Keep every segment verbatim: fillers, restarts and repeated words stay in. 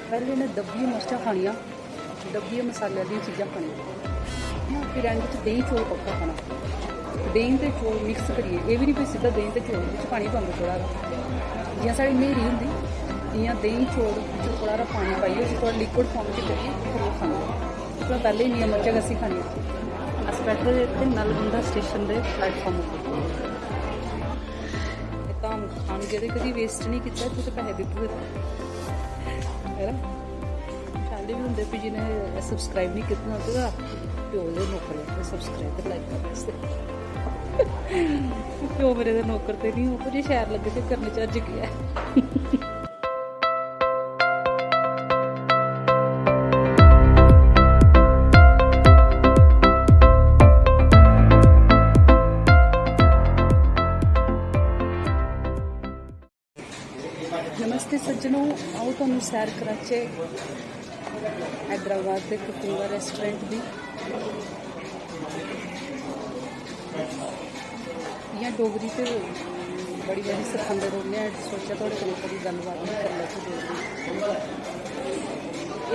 पैह्लें इ'नें दब्बियै मर्चां खानियां, दब्बियै मसाले आह्लियां चीज़ां खानियां, फिर एंड च देहीं चौल पक्का खाना। देहीं ते चौल मिक्स करियै, एह् बी निं कोई सिद्धा देहीं ते चौल बिच पानी पांदे थोह्ड़ा हारा। जि'यां साढ़ी म्हेरी होंदी, इ'यां देहीं चौल बिच थोह्ड़ा हारा पानी पाइयै उसी थोह्ड़ा लिक्विड फार्म च करियै फिर ओह् खाना। थोह्ड़ा पैह्लें इन्नियां मर्चां कसी खानियां। अस बैठे दे इत्थै नलगुंडा स्टेशन दे प्लेटफार्म उप्पर। ते धाम खान गेदे, कदी वेस्ट निं कीता, इत्थै ते पैहे दित्ते दे। है ना? शाले बी होंदे, फ्ही जि'नें सब्सक्राइब निं कीते दा होंदा, प्यो दे नौकर ऐ, सब्सक्राइब ते लाइक करने आस्तै। प्यो मेरे दे नौकर ते निं हो, पर जे शैल लग्गे ते करने च हर्ज केह् ऐ? नमस्ते सज्जनो, आओ तुहानू सैर कराचे हैदराबाद दे कुकिंग रेस्टोरेंट दी। इ'यां डोगरी ते बड़ी बारी सखांदे रौह्ने आं, सोचेआ थुआढ़े कन्नै कदी गल्लबात बी करी लैचै डोगरी।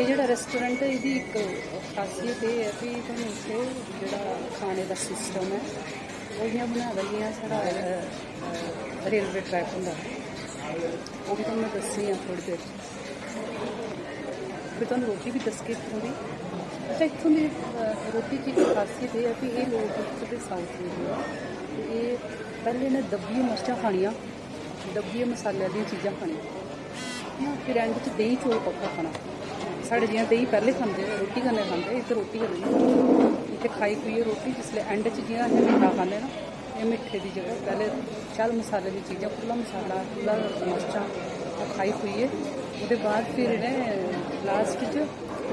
एह् जेह्ड़ा रेस्टोरेंट ऐ, एह्दी इक खासियत एह् ऐ कि तुहानू इत्थै जेह्ड़ा खाने दा सिस्टम ऐ, ओह् इ'यां बनाए दा जि'यां साढ़ा, अ, अ, रेलवे ट्रैक होंदा। ओह् बी तुहानू में दस्सनी आं थोह्ड़ी देर। फिर तुहानू रोटी बी दस्सगे इत्थूं दी। अच्छा, इत्थूं दी, अ, रोटी दी खासियत एह् ऐ कि एह् लोक इत्थूं दे साउथ इंडियन, ते एह् पैह्लें इ'नें दब्बियै मर्चां खानियां, दब्बियै मसाले आह्लियां चीज़ां खानियां, फिर एंड च देहीं चौल पक्का खाना। साढ़े जि'यां देहीं पैह्लें खंदे, रोटी कन्नै खंदे, इत्थै रोटी कन्नै। इत्थै खाई खुइयै रोटी, जिसलै एंड च जि'यां असें मिट्ठा खन्ने ना, एह् मिट्ठे दी जगह पैह्लें शैल मसाले दी चीज़ां, खु'ल्ला मसाला, खु'ल्ला मर्चां, ओह् खाई खुइयै ओह्दे बाद फिर इ'नें लास्ट च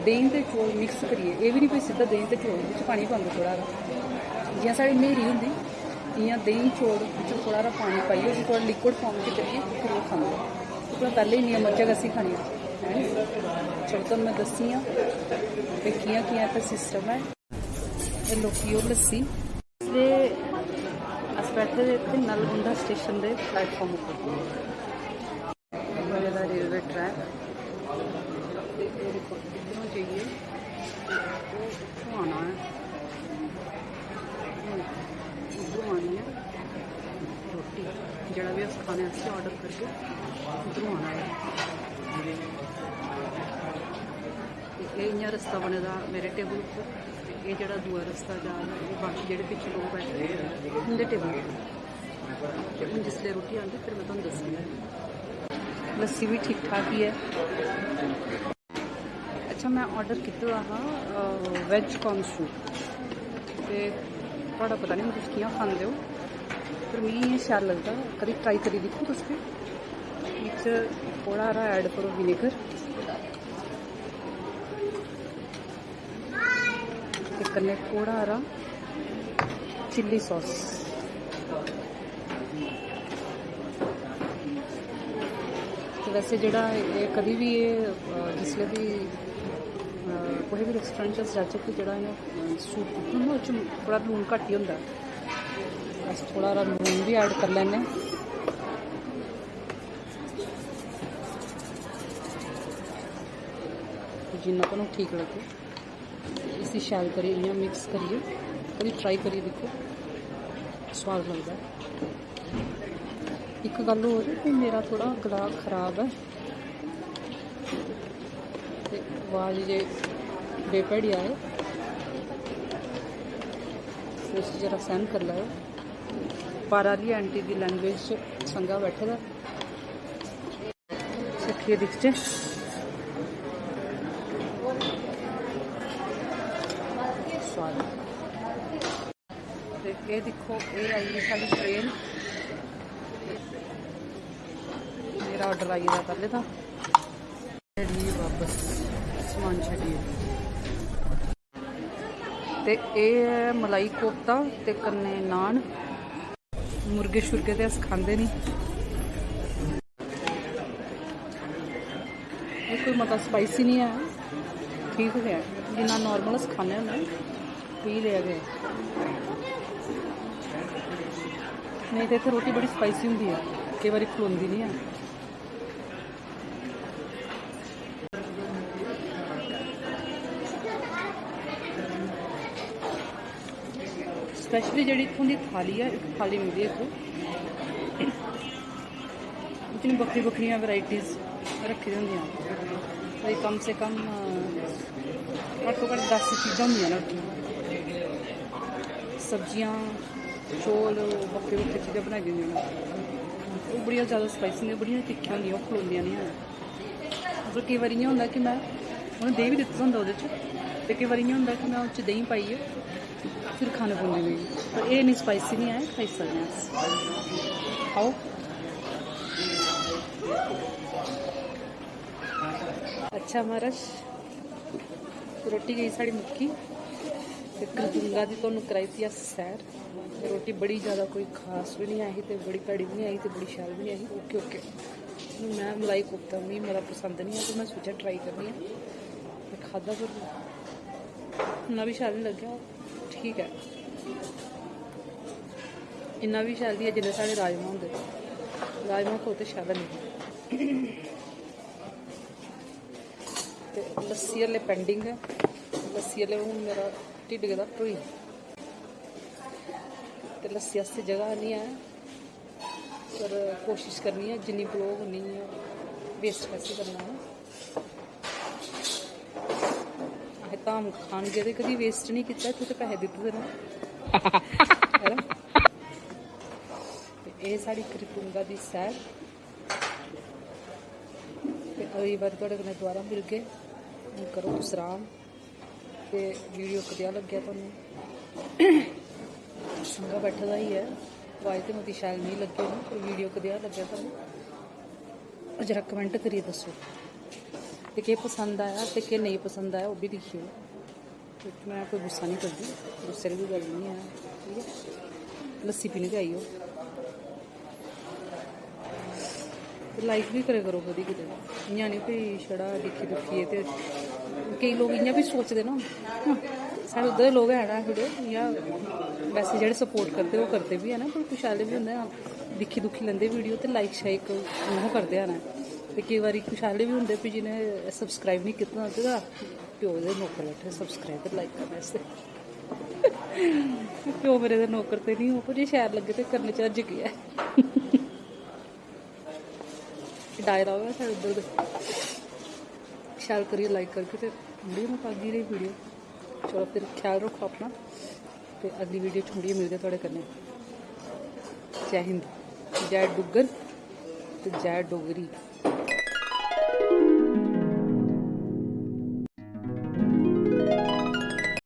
देहीं ते चौल मिक्स करियै, एह् बी निं कोई सिद्धा देहीं ते चौल, बिच पानी पांदे थोह्ड़ा हारा। जि'यां साढ़ी म्हेरी होंदी, इ'यां देहीं चौल बिच थोह्ड़ा हारा पानी पाइयै उसी थोह्ड़ा लिक्विड फार्म च करियै फिर ओह् खंदे। ते पैह्लें इन्नियां मर्चां कसी खानियां, है नी? चलो, तुहानू में दस्सनी आं कि कि'यां कि'यां इत्थै सिस्टम ऐ। एह् लोकी ओह् लस्सी। ते अस बैठे दे इत्थै नलगुंडा स्टेशन दे प्लेटफार्म उप्पर। बने दा रेलवे ट्रैक। ते एह् दिक्खो, इद्धरों जाइयै ते ओह् उत्थों आना ऐ। इद्धरों आनी ऐ रोटी, जेह्ड़ा बी अस खाने आस्तै आर्डर करगे, इद्धरों आना ऐ। ते एह् इ'यां रस्ता बने दा मेरे टेबल उप्पर, ते एह् जेह्ड़ा दूआ रस्ता जा दा, एह् बाकी जेह्ड़े पिच्छे लोक बैठे दे, उं'दे टेबल उप्पर। ते हून जिसलै रोटी आंदी, फिर में तुहानू दस्सनी आं। लस्सी बी ठीक ठाक ही ऐ। अच्छा, में आर्डर कीते दा हा, अ, वेज कॉर्न सूप। ते थुआढ़ा पता निं तुस कि'यां खंदे ओ, पर मिगी इ'यां शैल लगदा, कदें ट्राई करी दिक्खो तुस बी। बिच थोह्ड़ा हारा ऐड करो विनेगर। ते कन्नै थोह्ड़ा हारा चिल्ली सॉस। ते वैसे जेह्ड़ा एह् कदी बी एह्, अ, जिसलै बी, अ, कुसै बी रेस्टोरेंट च अस जाचै ते जेह्ड़ा इ'नें, अ, सूप दित्ते दा होंदा, ओह्दे च थोह्ड़ा लून घट्ट ही होंदा ऐ। अस थोह्ड़ा हारा लून बी ऐड करी लैन्ने आं। जिन्ना तुहानू ठीक लग्गे। इसी शैल करियै इ'यां मिक्स करियै कदें ट्राई करियै दिक्खो, सोआद लगदा ऐ। इक गल्ल होर कि मेरा थोह्ड़ा गला खराब ऐ, ते अवाज जे बेभैड़ी आए, तुस जरा सैह्न करी लैओ। पारा आह्ली आंटी दी लैंग्वेज च संघा बैठे दा। चक्खियै दिखचै। सोआद। ते एह् दिक्खो, एह् आई गेई साढ़ी ट्रेन। मेरा आर्डर आई गेदा पैह्लें दा। छड्डियै बापस समान छड्डियै। ते एह् ऐ मलाई कोफ्ता ते कन्नै नान। मुर्गे शुर्गे ते अस खंदे निं। एह् कोई मता स्पाइसी निं ऐ, ठीक गै ऐ, जिन्ना नार्मल अस खन्ने होन्ने, उ'ऐ जेहा गै ऐ। नेईं ते इत्थै रोटी बड़ी स्पाइसी होंदी ऐ, केईं बारी खलोंदी निं ऐ। स्पैशली जेह्ड़ी इत्थूं दी थाली ऐ, इक थाली मिलदी ऐ इत्थूं, इतनी बक्खरी बक्खरियां वैराइटीज रक्खी दियां होंदियां। कोई कम से कम, अ, घट्टो घट्ट दस चीजां होंदियां न उत्थूं। सब्जियां, चौल, बक्खरी बक्खरी चीजां बनाई दियां होंदियां न। ओह् बड़ियां जैदा स्पाइसी होंदियां, बड़ियां तिक्खियां होंदियां, ओह् खलोंदियां निं हैन। मतलब केईं बारी इ'यां होंदा कि में, उ'नें देहीं बी दित्ते दा होंदा ओह्दे च, ते केईं बारी इ'यां होंदा कि में ओह्दे च देहीं पाइयै फिर खाने पौंदी मिगी। पर एह् इन्नी स्पाइसी निं ऐ, खाई सकने आं अस। खाओ। अच्छा महाराज, रोटी गेई साढ़ी मुक्की, ते करतुंगा दी तुहानू कराई दी अस सैर। रोटी बड़ी ज़्यादा कोई खास बी निं ऐ ही, ते बड़ी भैड़ी बी निं ऐ ही, ते बड़ी शैल बी निं ऐ ही। Okay, okay. हून में मलाई कोफ्ता, मिगी मता पसंद निं ऐ, ते में सोचेआ ट्राई करनी आं। ते खाद्धा, पर इन्ना बी शैल निं लग्गेआ, ठीक ऐ। इन्ना बी शैल निं ऐ जिन्ने साढ़े राजमा होंदे। राजमा खाओ ते शैल लगदे। ते लस्सी हल्ले पेंडिंग ऐ। लस्सी हल्ले, हून मेरा ढिड्ड गेदा भरोई। ते लस्सी आस्तै जगह निं ऐ, पर कोशिश करनी ऐ जिन्नी पलोग उन्नी। वेस्ट कैसी करना ऐ? असें धाम खान गेदे, कदी वेस्ट निं कीता, इत्थै ते पैसे दित्ते दे न। है ना? ते एह् साढ़ी करतुंगा दी सैर। ते अगली बारी थुआढ़े कन्नै दोबारा मिलगे। हून करो तुस आराम। ते वीडियो कदेहा लग्गेआ तुहानू? संघा बैठे दा ही ऐ, आवाज ते मती शैल नेईं लग्गी होनी, पर वीडियो कदेहा लग्गेआ तुहानू, जरा कमेंट करियै दस्सो। ते केह् पसंद आया ते केह् नेईं पसंद आया, ओह् बी दिक्खेओ। ते में कोई गुस्सा निं करदी, गुस्से आह्ली कोई गल्ल निं ऐ, ठीक ऐ? लस्सी पीने ते आई जाओ। ते लाइक बी करे करो कदी कुतै, इ'यां निं कोई छड़ा दिक्खी दुक्खियै। ते केईं लोक इ'यां बी सोचदे ना, साढ़े उद्धर दे लोक हैन ना थोह्ड़े इ'यां, वैसे जेह्ड़े सपोर्ट करदे ओह् करदे बी हैन, पर कुछ आह्ले बी होंदे ना, दिक्खी दुक्खी लैंदे वीडियो ते लाइक शाइक उ'आं करदे हैन। ते केईं बारी कुछ आह्ले बी होंदे फ्ही जि'नें सब्सक्राइब निं कीते दा होंदा, प्यो दे नौकर बैठे सब्सक्राइब ते लाइक करने आस्तै। प्यो मेरे दे नौकर ते निं हो, पर जे शैल लग्गे ते करने च हर्ज केह् ऐ? डायरा होऐ साढ़े उद्धर दे। शैल करियै लाइक करगे ते ठंडी में पागी रेही वीडियो। चलो फिर ख्याल रक्खो अपना, ते अगली वीडियो च मुड़ियै मिलगे थुआढ़े कन्नै। जै हिंद, जै डुग्गर ते जै डोगरी।